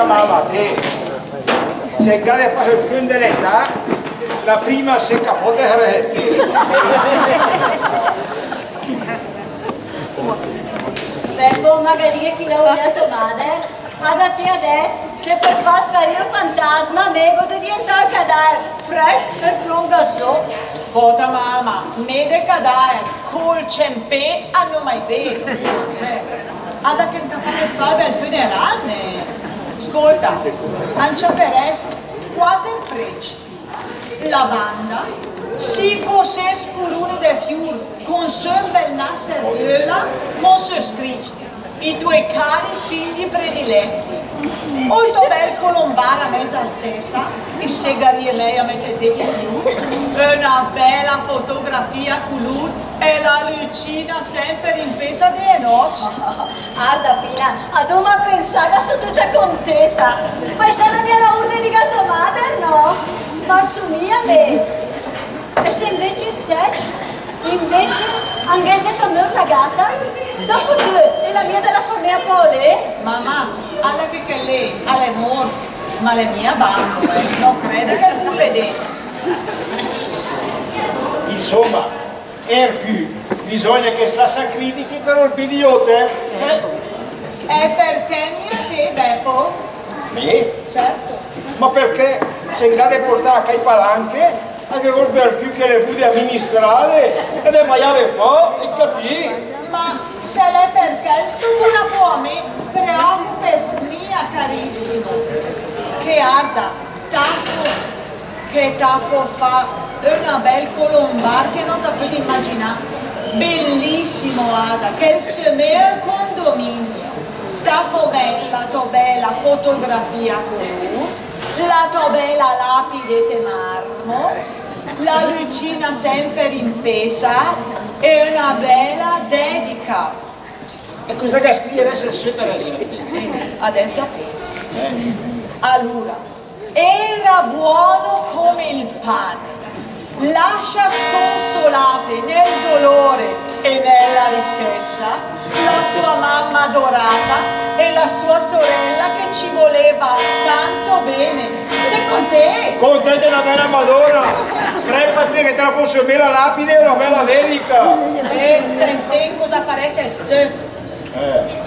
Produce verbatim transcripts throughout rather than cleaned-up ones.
Mama, té, se gh'à de fà ü cönt de l'età, la prima se ca fò de rete. Beppo, ma gh'à de dì che l'è ura de tò mader, adà té adès, se per fà sparì ol fantasma, mé gh'ó de dientà ü cadaer, frècc e slongasó. Pòta mama, mé de cadaer, col cempé, a n'ó mai vést. Eh, adà che 'n t'à fà desfà ü bèl füneral, né? Scólta, an ciaperèss quàter précc. La banda, sich o sés curune de fiur, con sö ü bèl naster völa, con sö scrìcc: "I tuoi cari figli prediletti". Ol tò bèl colombare a mèza altèsa, i se gh'aria mèi a mèt dét i fiur, öna bèla fotografia a culur, e la lücina sèmper impésa de nòcc. Arda, Pina, a dóma pensàga só töta contéta. Ma i sarà mia la urdine di tò mader, no? Ma só mia mé. E se invece, se invece an gh'ès de fà mör la gata, dopo töt, e la mia de la famèa pò lé? Mama, arda che chèl lé, a l'è mórt, ma l'è mia bambo, eh. No crède che 'l völe dét. Insóma, Ercü, bisògna che 'l sa sacrifichi per ol bé di óter, eh? E perché mia té, Beppo? Mé? Certo. Ma perché se 'n gh'à de portà a cà i palanche, a ghe öl vergü che le pöde aministràle e de maiàle fò, ét capìt? Ma se l'è per chèl, só buna pò a mé, preòcupes mia, carissimo. Che arda, tanto che ta fó fà ü bèl colombare che no ta pödet imaginà. Bellissimo, ada, che 'l sömèa ü condominio. Ta fó mèt la tò bèla fotografia a colur, la tò bèla lapide de marmo, la lücina sèmper impésa e öna bèla dedica. E cosa gh'à de scriere sö, per esèmpe? Eh, adès gh'ó de pensà. Eh. Alura, Era buono come il pane, lascia sconsolate nel dolore e nella ricchezza la sua mamma adorata e la sua sorella che ci voleva tanto bene. Secónd té? Cóntet öna bèla Madóna! Crèpa té che ta la fó mèt sö la lapide, öna bèla dedica! Eh, secónd té cosa farèss sö? Eh.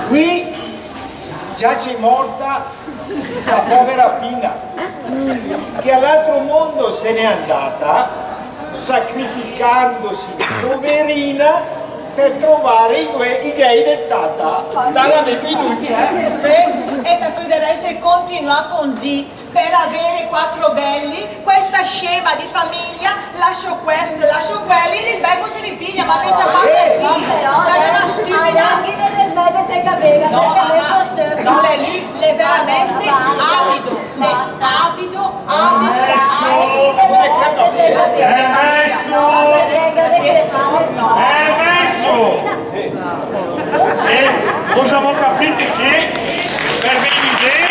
Qui giace morta la povera Pina, che all'altro mondo se n'è andata, sacrificandosi, poverina, per trovare i due, i ghèi del tata, dalla mia Pinuccia. Sé, e ta pöderèss continuà a condì per avere quattro belli, questa scema di famiglia, lascio questo, lascio quello, e il Beppo se li piglia, ma che ci ha fatto qui? Ma però, ma è una stupida. Adès gh'ì de smètet de cagà, no, perché ma, adès ma, sto no, l'è lü, l'è veramente avido, l'è avido, avido. Basta. Adès, adès. Adès. Adès. Sé, cosa gh'ó capìt che per vègn dét,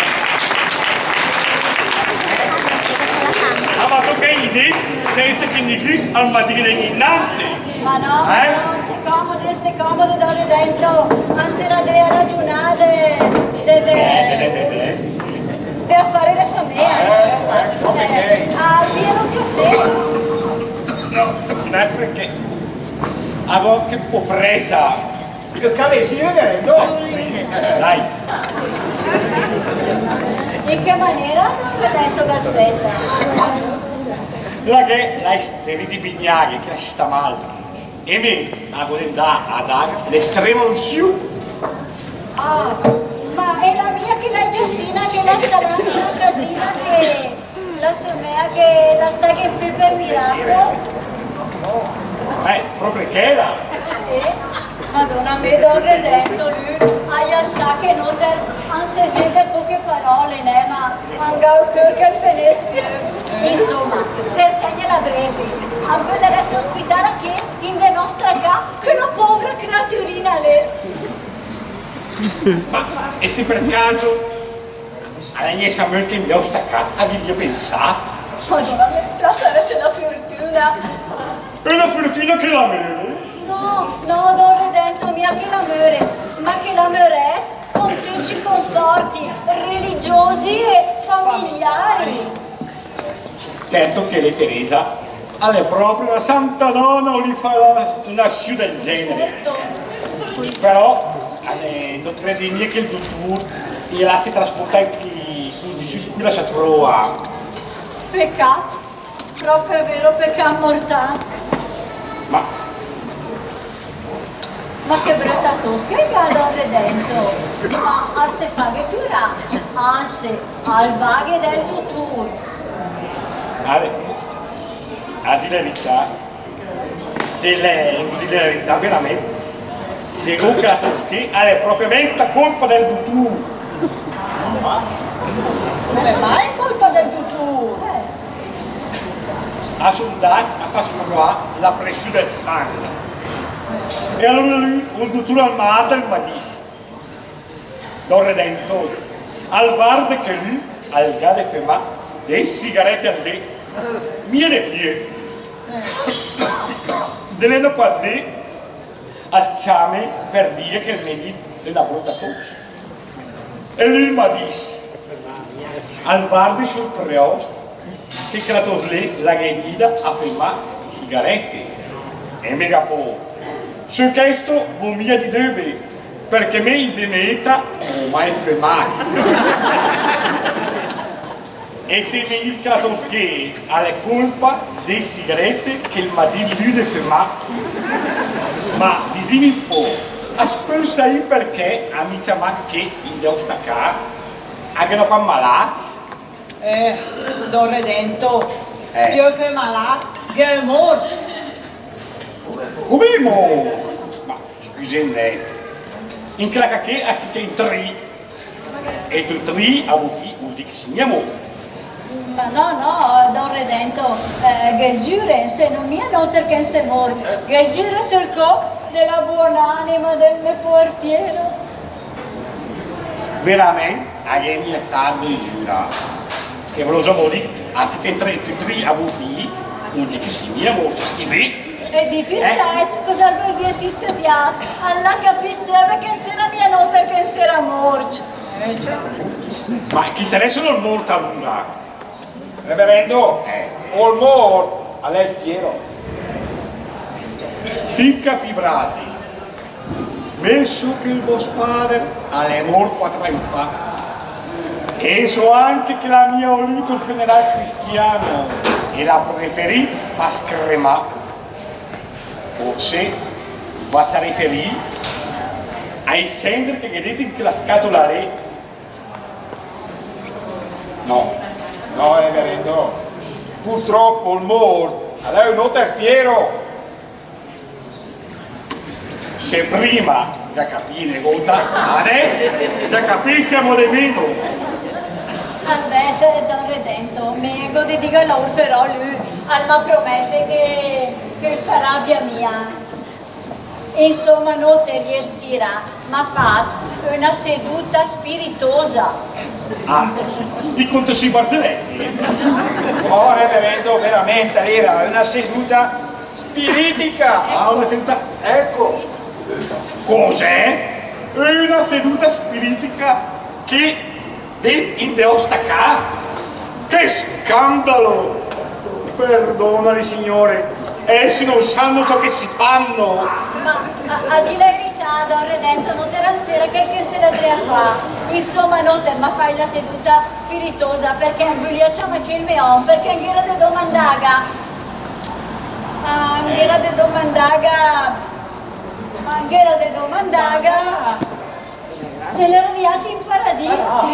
ah, ma tocca in dét, sènsa che nigü al ma dighe nient. Ma no, eh? No, sé comodo, sé comodo, don Redento, an sarà dré a ragiunà de, de, de, eh, de, de, de, de. De afari de famèa, eh, insoma. Eh, come che? A bìer ü cafè. No, no, perché a gh'ó ü pó de frèsa. Che cafè, sì, reverendo? Dai. In che manera, don Redento, gh'ó de frèsa? La gh'è, la è sterita, che la sta mal. E mé a gh'ó de 'ndà a dà l'estrema unsiù. Ah, ma l'è mia chèla Giacina che la sta là in casina che la somèa che la staghe in pé per miracolo? Eh, pròpe chèla? Eh, sé. Madóna mé, don Redento, lü, a l'à 'l sà che nóter an se sènte poche paròle, nè, ma an gh'à ol cör che 'l fenés piö. Insoma, per tègnela brève, an pöderèss ospità ché in de nòsta cà chèla póvra creaturina lé. Ma, e se per caso a l'è gnìda mör ché in de nòsta cà, a gh'ì mia pensàt? Madóna mé, la sarèss öna furtüna. Öna furtüna che la möre? No, no, don Redento, mia che la möre, ma che la mörèss con Ci conforti religiosi e familiari. Certo che la Teresa l'è pròpe öna santa dòna, öna fada, öna sciura del genere. Certo. Però, eh, no credi mia che 'l dutùr la se lassi trasportà in chi, in chi sciura che la se tröa. Pecàt. Pròpe vero, pecàt mortàl. Ma... Ma che bröta tos che 'l gh'à, don Redento. Ma al se faghe cürà, anse, al vaghe dal dutùr. A dì la erità, se l'è, dì la erità, veramente, se gh'ó chèla tos ché, l'è pròpiamente colpa del dutùr. Come mai colpa del dutùr? A só 'ndàcc a fà pruà la pressiù del sanghe. E alura lü, ol dutùr al m'arda e al me dis: Don Redento, al varde che lü al gh'à de fömà dés sigarète al dé, mia de piö. De lé a quat dé al ciame per dìghe che 'l me gh'à öna bröta tos. E lü al me dis: al varde, sciur preòst, che chèla tos lé la gh'è 'nida a fömà i sigarète. E me ga fó: sö chèsto gh'ó mia di döbe, perché me in de me éta gh'ó mai fömàt. E se 'l me dis chèla tos ché, l'è colpa di dés sigarète che 'l m'à dit lü de fömà. Ma disìm ü pó, as pöl saì perché a m'à ciamàt ché in de òsta cà? A gh'è öna quach malàcc? Eh, don Redento, eh, piö che malàt, gh'è ü mórt. Come mórt? Ma scüsìm, eh. In chèla cà ché a sì ché in tri. E töcc tri a bufì, völ dì che sì mia mórt. Ma no, no, don Redento, eh, ghe 'l giüre, sèm mia nóter che sèm mórt. Ghe 'l giüre söl còp de la buonanima del me poer Piero. Veramente, a gh'è mia tant de giürà. Che ve l'ó zó dìcc, a sì ché in tri, töcc tri a bufì, völ dì che sì mia mórt, sta bé. E difìcil, eh? Cósa 'l völ dì, sì stüdiàt? Al l'à capìt söbet che sèm mia nóter che sèm mórcc. Ma chi sarèss ol mórt alura? Reverendo, eh, ol mórt l'è ol Piero. Fìm capì, brasi. Me só che 'l vòst pàder l'è mórt quàter agn fa. E só anche che l'à mia ülìt ol füneràl cristià e l'à preferìt fàs cremà. Fórse va sà riferìt ai sènder che gh'è dét in chèla scàtola lé. No, no, reverendo. Purtròp ol mórt l'è ün óter Piero. Se prima ga capìe negóta, adès ga capìssi amò de meno. Albert, don Redento, me g'ó de dìga a laùr, però lü al ma promète che, che 'l sa rabia mia. Insóma, nóter ier sira m'à facc öna seduta spiritosa. Ah, i cönta sö i barzèlèt? Oh, reverendo, veramente, l'éra öna seduta spirìtica. Ah, öna seduta. Èco. Cos'è? Öna seduta spirìtica? Che Dét in de òsta cà? Che scandalo! Perdonali, Signore, essi non sanno ciò che si fanno. Ma a, a dì la erità, don Redento, nóter a sira chèl che s'éra dré a fà. Insóma, nóter m'à facc la seduta spiritosa, perché an vülìa ciamà ché ol me òm, perché an gh'éra de domandàga. Ah, an gh'éra de domandàga. An gh'éra de domandàga. Se l'era riàcc in paradìs. Ah,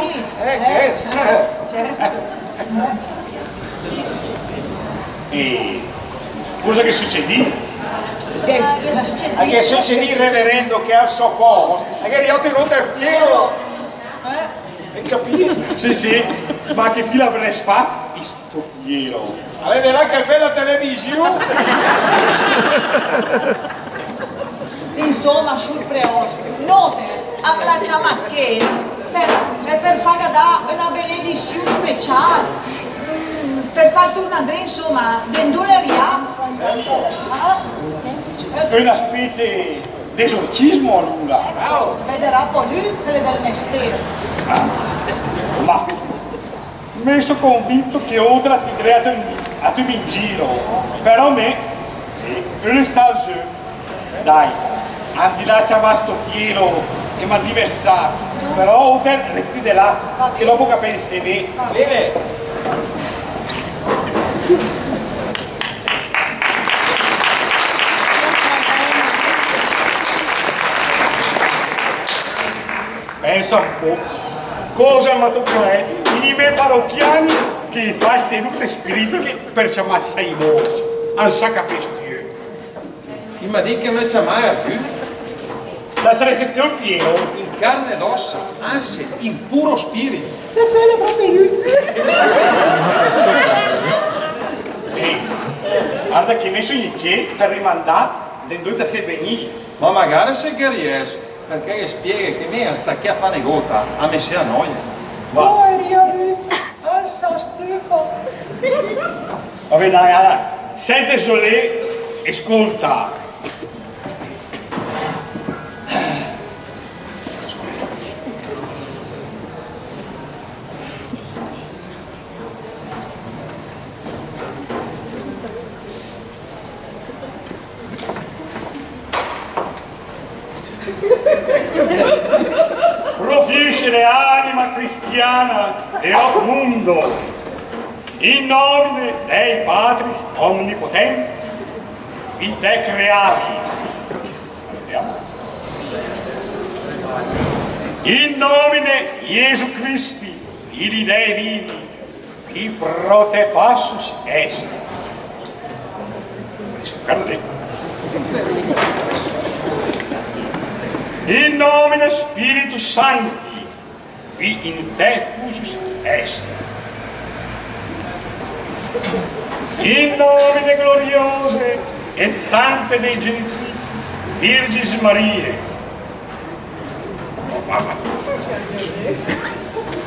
eh, che? Certo. E cosa che sücedì? Che, ah, che sücedì, reverendo, che al sò pòst al è riàcc ol Piero. Eh? Hai capito? Sì, sì, ma che fì l'avrèss facc? Sto Piero. Al vèd là che bèla televisiù! Insóma, sciur preòst, nóter am l'à ciamàt ché per, per, per fàga dà öna benedissiù speciàl, mm, per fàl turnà dré, insóma, de 'ndo l'è riàt. Öna specie D'esorcismo, alura. Ecco, vederà pò lü che l'è del mestér. Ah, ma me so convinto che óter a sì dré a töm-, a töm in giro, però me, sì, öle stà al sö. Dai, andì là a ciamà sto Piero e mandìv a versà, però óter restì de là, che dopo capése bé. Bene. Pensa un pó, cosa m'à tocàt, eh? I mé parochiani che i fa sedute spiritiche per ciamà sö i mórcc, an sa capéss piö. I m'à dicc che me ciamàet lü. Te sarèsset té ol Piero? In carne ed ossa, anse, in puro spirito. Se, se, l'è pròpe lü. Eh, arda che me só ché, t'à rimandàt de 'ndo te sé vegnìt. Ma magare se ghe riès, perché ghe spieghe che me a stà ché a fà negóta, a me se anòie. Va. Poerino lü, al sa stüfà. Va bé, dai, dai. Sèntet sö lé e scólta. Pro ofìcere, anima cristiana de hoc mundo, in nomine Dei Patris omnipotentis, qui te creavit, in nomine Iesu Christi, Filii Dei vivi, qui pro te passus est. In nomine Spiritus Sancti, qui in te effusus est. In nomine gloriose et sancte Dei Genitricis Virginis Mariae,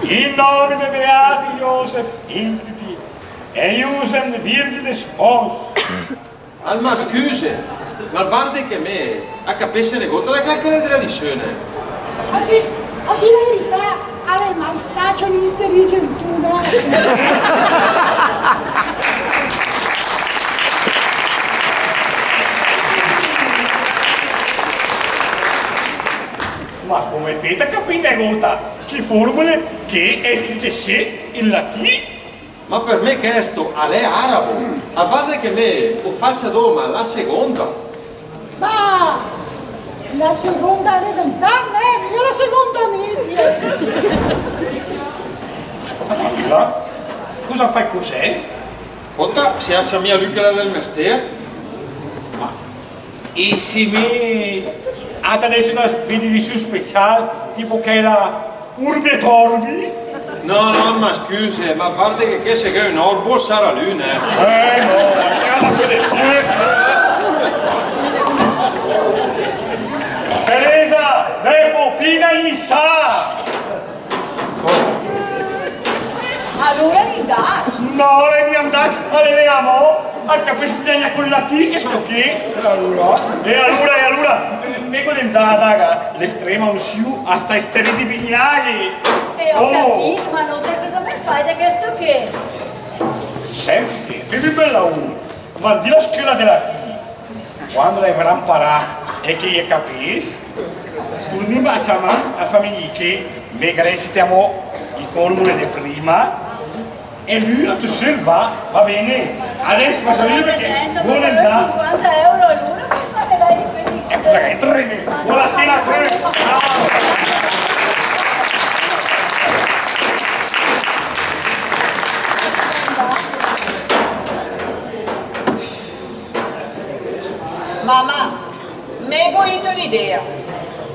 in nomine beati Joseph inclyti eiusdem Virgine spons. Al ma scüse, ma al varde che me a capésse negóta de chèle tradisiù. A dì, a dì la erità, a l'è mai stàcia un'inteligentuna. Ma come fét a capì negóta chi fórmule che è scrite sé in latì? Ma per me chèsto a l'è arabo. A varde che me ó facc dóma la segónda. Ma la segónda elementare, eh, mia la segónda media. Alura? Cosa fét cosè? Óta, se a sa mia lü che l'è del mestér. Ma E se me a ta dèss öna benedisiù speciàl, tipo chèla Urbi et Orbi? No, no, ma scüse, ma a parte che chèsto gh'è ün orbo, sarà lü, nè? Eh, no, ma che ha da vède? Teresa, Beppo, Pina, Isa! Alura l'è 'ndacc? No, l'è mia 'ndacc, ma l'è amò, al capéss mia gnach ol latì, chèsto ché. E alura? E alura, e alura, me gh'ó de 'ndà a dà l'estrema unsiù a sta isteria di vignaghe. E ó capìt, ma alura cosa me fét de chèsto ché? Semplice, fém ü bèl laùr, mandì a la scöla de latì. Quando l'è 'mparàt e che i è capéss, turnìm a ciamà a famìa ché, me ghe recite amò i fórmule de prima, e lü a te sélva, va bene? Adèss passa via perché gh'ó de 'ndà. Cinquanta euro alura per fare dai impedimenti. E cosa che tremendo! Buonasera a tutti! Ciao! Mama, me gh'ó ito un'idea.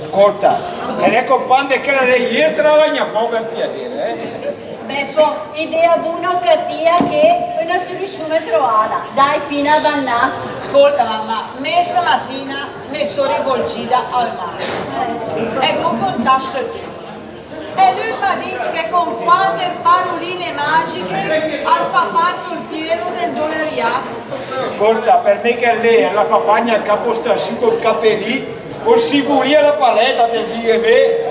Scólta, e l'è compàgn de chèla de ier, tràvagna fò per piasére, eh? Beppo, idea buna o catia, ché öna solüsiù m'è troàda. Dai, Pina, va 'nnàcc. Scólta, mama, me stamatina me só rivolgida al màg. E gh'ó contàt sö di E lü al m'à dicc che con quater paruline magiche al fa part ol Piero de 'ndo l'è riàt. Scólta, per me chèl lé al la fa pagn al capostasciù col capelì, O si vulìa la paleta, te dighe bé.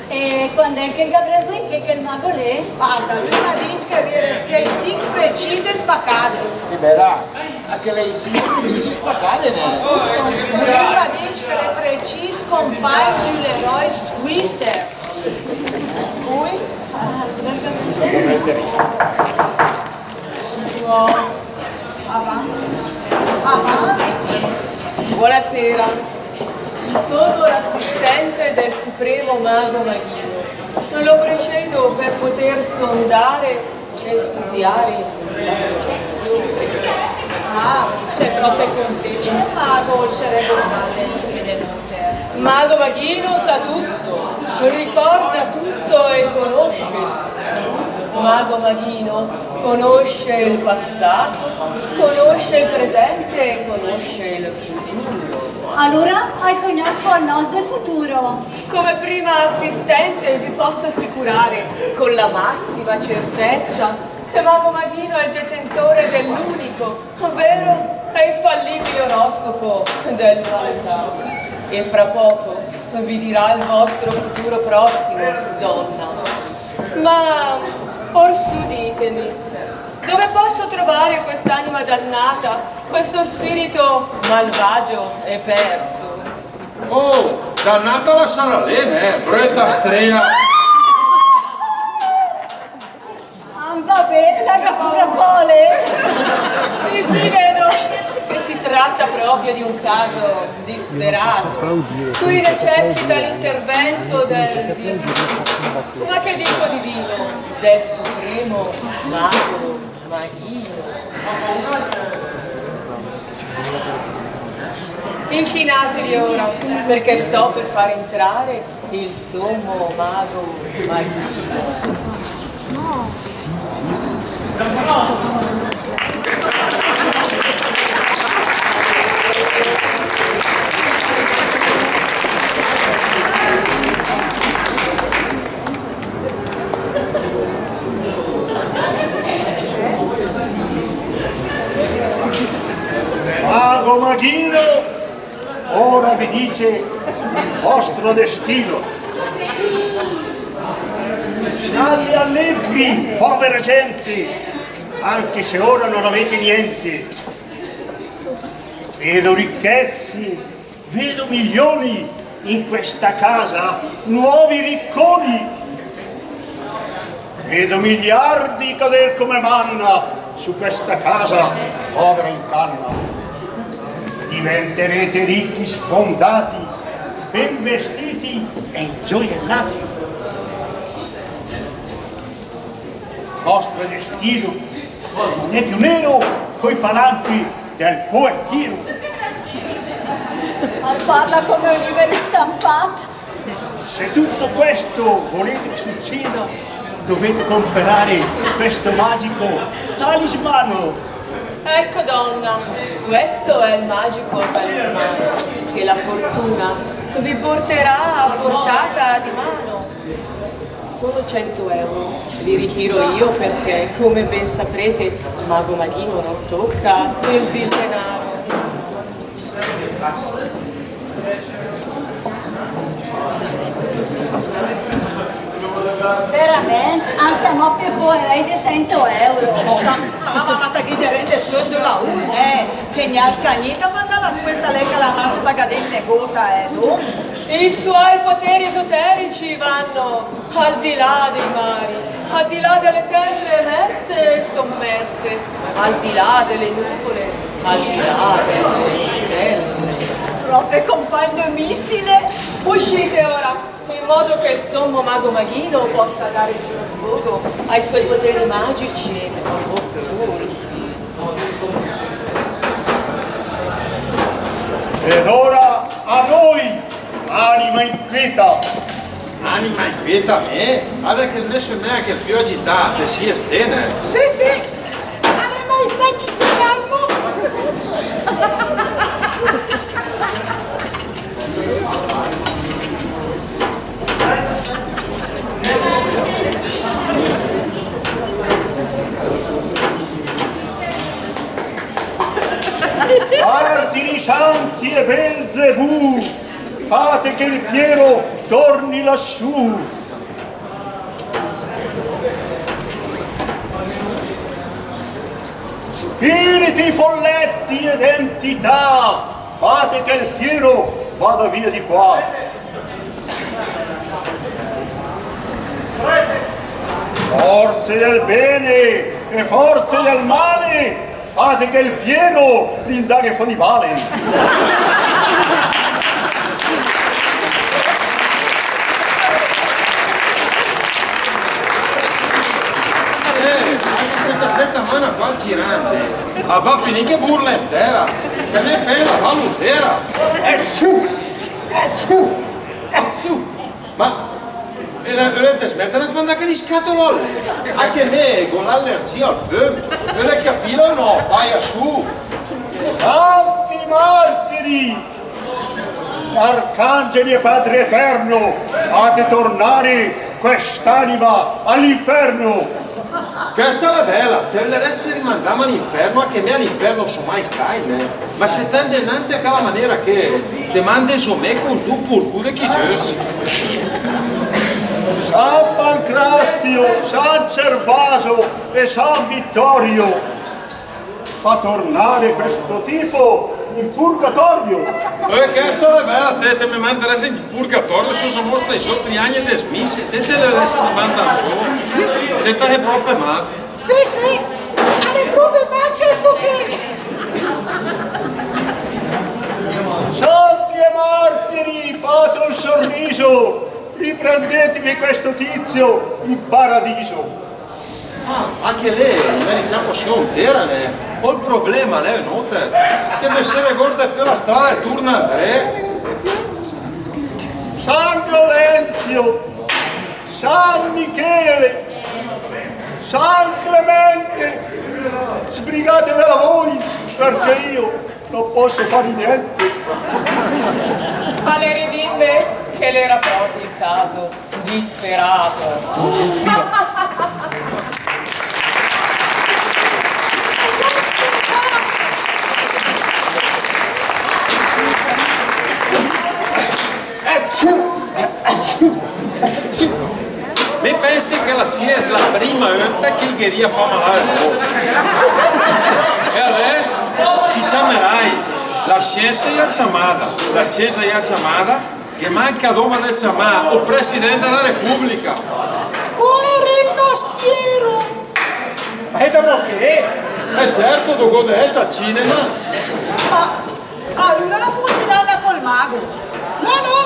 E quand'è che 'l gh'avrès de ché chèl mago lé? Varda, lü 'l m'à dicc che 'l riereschèi cinch precise spacade. Che bèla, a chèle cinch precise spacade, né? Lü 'l m'à dicc che l'è precìs compàgn di l'eròi svisser. Ui? Buonasera, sono l'assistente del supremo mago Maghino. Lo precedo per poter sondare e studiare la situazione. Ah, se pròpe 'l cöntèss, 'l mago 'l se regórda de nòter. Mago Maghino sa tutto, ricorda tutto e conosce tutto. Mago Maghino conosce il passato, conosce il presente e conosce il futuro. Alura al cognòs ol nòst futuro. Come prima assistente vi posso assicurare con la massima certezza che Mago Maghino è il detentore dell'unico vero e infallibile oroscopo dell'umanità. E fra poco vi dirà il vostro futuro prossimo, donna. Ma orsù ditemi, dove posso trovare quest'anima dannata, questo spirito malvagio e perso? Oh, dannada la sarà lé, né, bröta stréa. Ah, va bé, la gh'à pura pò lé. Sì, sì, vedo che si tratta proprio di un caso disperato, cui necessita l'intervento del Dio. Ma che dico divino? Del supremo mago Maghino. Inchinatevi ora, perché sto per far entrare il sommo mago Maghino. Mago Maghino, ora vi dice il vostro destino. Siate allegri, povera gente, anche se ora non avete niente. Vedo ricchezze, vedo milioni in questa casa, nuovi ricconi. Vedo miliardi cader come manna su questa casa povera in canna. Diventerete ricchi sfondati, ben vestiti e ingioiellati. Vostro destino non è più nero coi palanchi del poer Ghiro. Al parla come un liber stampàt. Se tutto questo volete che succeda, dovete comperare questo magico talismano. Ecco, donna, questo è il magico talismano che la fortuna vi porterà a portata di mano. Solo cento euro li ritiro io perché, come ben saprete, Mago Maghino non tocca il vil denaro. Veramente? An sèm piö poerècc de sènto euro. Ah, ma, ma ta gh'é de rènd de scuèt de la urna, eh, che gna 'l cagnì ta fà 'ndà la cuèta lé che la massa ta gh'à dét negóta, eh, dóca. I suoi poteri esoterici vanno al di là dei mari, al di là delle terre emerse e sommerse, al di là delle nuvole, al di là delle stelle. Pròpe compàgn de missile. Uscite ora, in modo che il sommo mago Maghino possa dare il suo sfogo ai suoi poteri magici occulti. Ed ora a noi, anima inquieta! Anima inquieta mé? Arda che 'l mé somègh l'è piö agitàt, te sét stèna. Sé, sé, arda, ma stàcc calmo. Martiri santi e Belzebù! Fate che il Piero torni lassù. Spiriti, folletti ed entità, fate che il Piero vada via di qua. Forze del bene e forze del male, fate che il Piero l'indaghe fò di bale. Eh, anche se te fè ta mana qua girante, ma va a finì che burla in tera, che me fè la valutera. E ciù, e ciù, e ciù. Ma, eh, eh, te smète de fà 'ndà chèle scatolòle? Anche me gh'ó l'allergia al föm. Öle capìla o no, paia sù? Santi martiri, arcangeli e Padre Eterno, fate tornare quest'anima all'inferno. Chèsta l'è bèla, te ölerèsse rimandàm a l'infèrno, anche me a l'infèrno só mai stacc, né? Ma se te 'ndét inàcc a chèla manera ché, te mande zó me con du purcù de chi giössi. San Pancrazio, San Gervaso e San Vittorio, fa tornare questo tipo in purgatorio. Eh, chèsta l'è bèla, te, te me manderèsset in purgatorio, só zó mòrt da zó, tri agn e dés mis, e te, te ölerèsset rimandàm zó. Te, te sét pròpe mat. Sé, sé, l'è pròpe mat chèsto ché. Santi e martiri, fate un sorriso, riprendetevi questo tizio in paradiso. Ah, anche lé, i mèrit sèmper sö in tera, né? Ol problema l'è ü nóter, che me se regórde piö la strada e turna indré. San Violenzio, San Michele, San Clemente, sbrigatevela voi, perché io non posso fare niente. Ma l'è ridìt che l'era pròpe ü caso disperato. Etsù! Etsù! Etsù! Me pènse che la sìes la prima ólta che i ghe ria fà malà ü pó. E adès, chi ciamerai? La sciènsa i l'à ciamada, la césa i l'à ciamada, che manca dóma de ciamà ol presidènt de la Repùblica. Poerèt nòst Piero! Ma e dópo che? Eh, cèrto, dóma de èss al cinema. Ma alura la funzionàa col mago? No, no,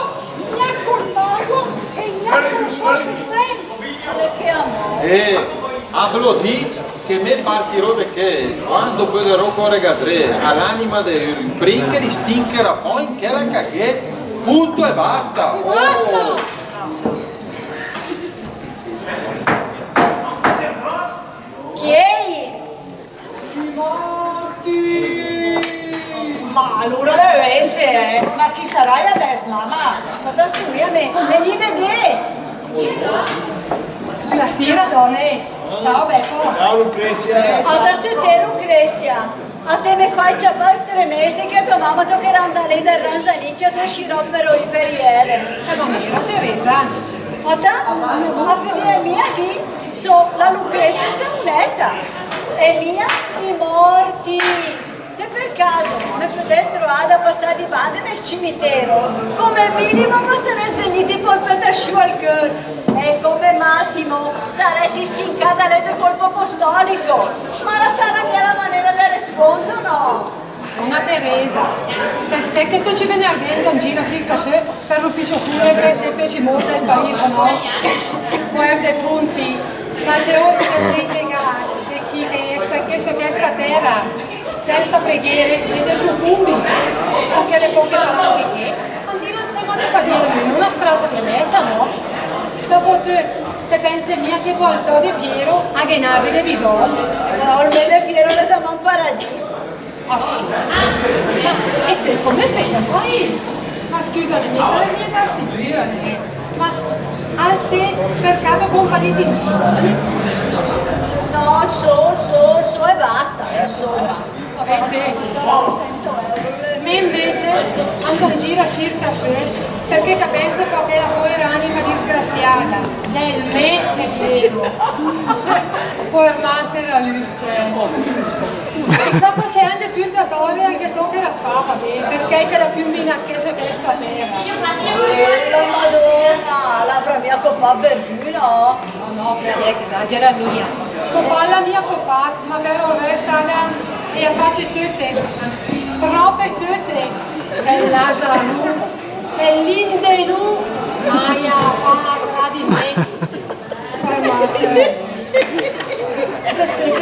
gnà col mago e gnà col sò assistènt. Perché, amò? Eh, a ve l'ó dìcc che me partiró de ché quando pöderó córega dré a l'anima de ü, prim che i la stincherà fò in chèla cagà, punto e basta. E basta! Oh. Chi èi? I mòrti! Ma alura l'è esse, eh? Ma chi saràa adès, mama? Pòta sù, mé, vegnì de ché! Bonasira, dòne. Ciao, Bèpo. Ciao, Lucrezia. Pòta sù té, Lucrezia. A te me fét ciapà ü stremèss che a tò mama tocherà 'ndà lé dal Ranzanìcc a tö ü siròp per i, per i ère. Eh, ma mira, Teresa. Pòta, ma pödìet mia dì, só la Lucrezia Saunèta. E mia i mòrti. Se per caso me födès troàda a passà di bande del cimitero, come minimo me sarès vegnìt ü pó 'l pèt a sciù al cör, e come massimo sarèss stincada lé de colpo apostolico. Ma la sarà mia la manera de respónd, o no? Dòna Teresa, te sét che töcc i venerdé 'ndó in gir a sircà sö per l'ufficio funebre de töcc i mórt del paìs, no? Guarda, apónt, ma ce ólte che se 'ndà in galàs de chi che sta, che sta sö chèsta tèra, sènsa preghiere, et de profundis, con chèle póche palanche ché, quanti ne sèm de fà dì a lü öna strasa de mèssa, no? Dòpo te, te pènset mia che pò ol tò De Piero a ghe n'abe de bisògn? Ma ol mé De Piero l'è zamò in paradìs. Ah, sì? Ma, e te come fét a saìl? Ma scüsa, mé sarèss mia tat sicüra, né? Ma al té per caso compàgn d'insòmi? No, sól, sól, sól e basta, insoma. Vabbè, té. No, sènto, eh. Mé invece ando in gir a sircà sö, perché capènse pò chèla poera anima disgrasiada del mé Depiero. Poer martèr a lü, cioè. Chissà quace end del purgatorio al ghe tocherà fà, va bé, per chèl che l'à cumbiandat ché sö chèsta tèra. Eh, la Madóna, l'avrà mia copàt vergü, no? No, no, adès esagera mia. Copàt l'à mia copàt, ma per ol rèst, Adam, i à facc töte, tròpe töte, chèl lasaru, chèl lindenu, maia, pà, tradimènt, poer martèr. Te sét,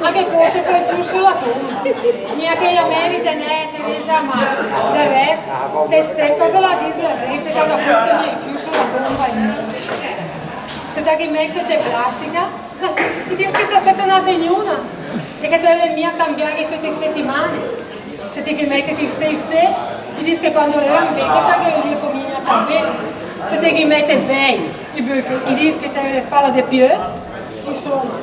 a ghe pòrte pò i fiur sö la tómba. Mia che i a mèrite, nè, Teresa, ma del rèst, te sét cosa la dis la zét, che a ghe pòrte i fiur sö la tómba i mórcc. Se te ghe mètet de plastica, i dis che te sét öna tegnuna e che te ölet mia cambiàga töte i setimane. Se te ghe mètet issé issé, i dis che quando l'éra in véchet te ghe ölet pò mia tat bé. Se te ghe mètet bèi, i dis che te ölet fàla de piö. Insoma,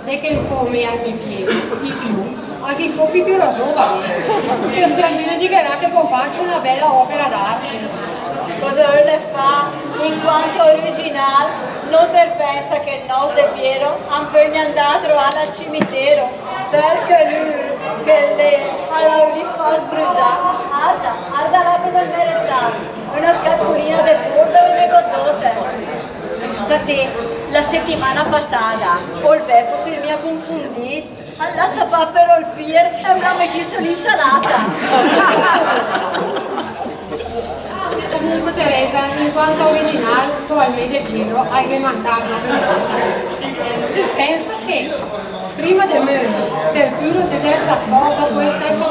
de che un pó a mé al me piéga i fiur, a ghe fó pitüra sö, va bé. Che almeno digherà che gó facc öna bèla òpera d'arte. Cosa ölet fà? In quanto a l'originàl, nóter pènsa che 'l nòs Depiero an pöl gnà 'ndà a troàl al cimitero, perché lü, chèl lé, al l'à ülìt fàs brüsà. Arda, arda là cosa 'l m'è restàt, öna scatulina de pólver e de gotòte. Sa té, la setimana pasada, ol Bèpo 'l s'è mia confondìt, al l'à ciapàt per ol pìer e 'l me l'à metìt sö l'insalata. Comunque, Teresa, in quanto a originàl, pò al mé Depiero al ghe mancàa pròpe nada. Pènsa che, prima de mör, per püra de dèrla fò, dòpo ès stacc sö,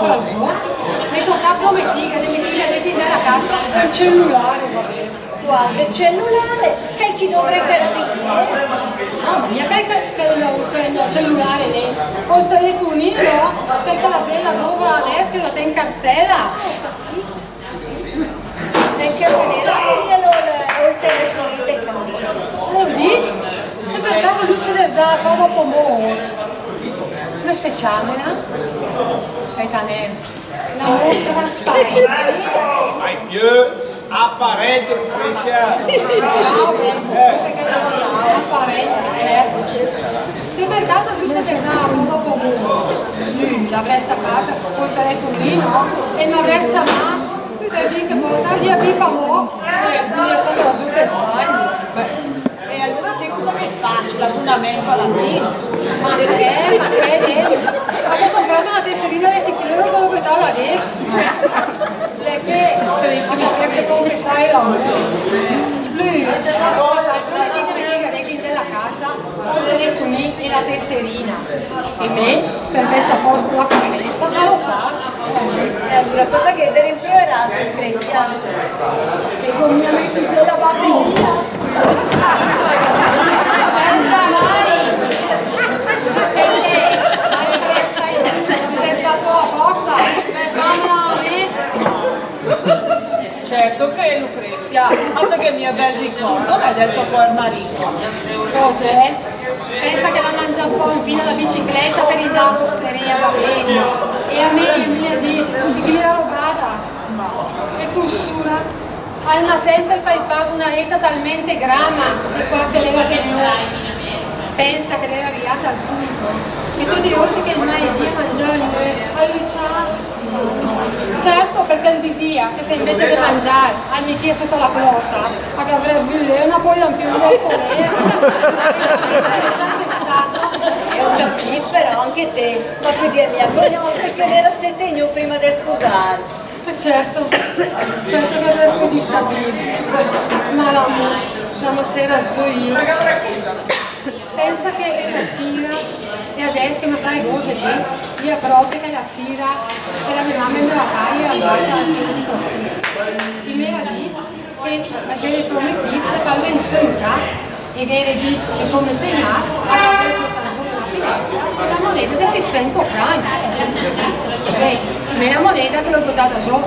me tocàa prometìga de metìga dét in de la cassa ol celulare, va bé. Quale cellulare? Chèl che i dóvra i carabinier? No, ma mia chèl, chèl, chèl cellulare lé. Ol telefonin, chèl che la zét la dóvra adès che la té in carsèla. E in che manéra gh'ìl ol, ol telefonin in de cassa? L'ó dit? Se per caso lü se desdàa a fà dòpo mórt. Come se ciàmela? Spèta, nè. La mostra sparente. Ai piö aparente, Lucrezia. Ah, beh, eh. Aparente, certo. Se per caso lü se desdàa a fà dòpo mórt, lü l'avrèss ciapàt col telefonin e 'l m'avrèss ciamàt per dì che pòta, via, pì, fà amò, eh, mia só trasüt de sbagli. E alura té cosa gh'ét facc? L'abunamènt a la TIM? Ma che, ma che, né? Ó compràt öna tesserina de sich euro che l'ó bötada dét. L'è che, che m'avrèss de confesà l'amùr. Lü, la fa, come dite, me tira dét in de la cassa, ol telefonin e la tesserina. E mé, per fà a pòst co la cosciènsa, l'ó facc. E alura cosa gh'ét de rimpruveràt, Lucrezia? Che gó mia metìt la bateria. Sensa mai! Che lé, al sarèss stacc, al sarèss stacc fò apòsta, per fàmela a mé. Certo che, Lucrezia, a te gh'é mia bèl ricòrd del tò pòer marìt. Cos'è? Pènsa che l'à mangiàt fò infina la bicicleta per indà a l'osteria, va bé. E a mé, e a mé me dis che l'à robada. E fó sura, al m'à sèmper facc fà öna éta talmènt grama de quat che l'éra de gnù. Pènsa che l'éra riàt al pont che töte i ólte che 'l m'à dàcc de mangià, al lüciàa. Certo, perché al disìa che se invece de mangiàl al metìe sota la clòsa, al gh'avrèss vülìt öna coia in piö del polér. E ol capìt, però, anche té, ma pödìet mia conòssel che l'éra sèt agn prima de spusàl. Eh, certo, certo che l'avrèss pödìt capì. Ma l'amùr, l'amùr, l'amùr, l'amùr. Pènsa che chèla sira, e adès che me sa regórde, l'è pròpe chèla sira che la me mama e me papà i éra 'ndacc al sito di Pasquì. I m'éra dicc che i gh'éra prometìt de fà vègn sö in ca, e i gh'éra dicc che come segnàl, a gh'avrèss bötàt zó de la finèstra öna monéda de sèissènt franch. Beh, mé la monéda che l'ó bötada zó,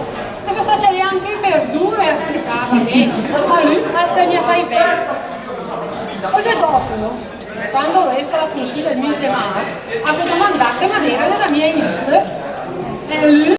e só stacc lé anche per dü ure a splicà, ma lü al s'è mia facc vègn. Pò de dòpo, quando l'ó ést a la funsiù del mis de mars, a gh'ó domandàt che manéra l'éra mia issé. E lü,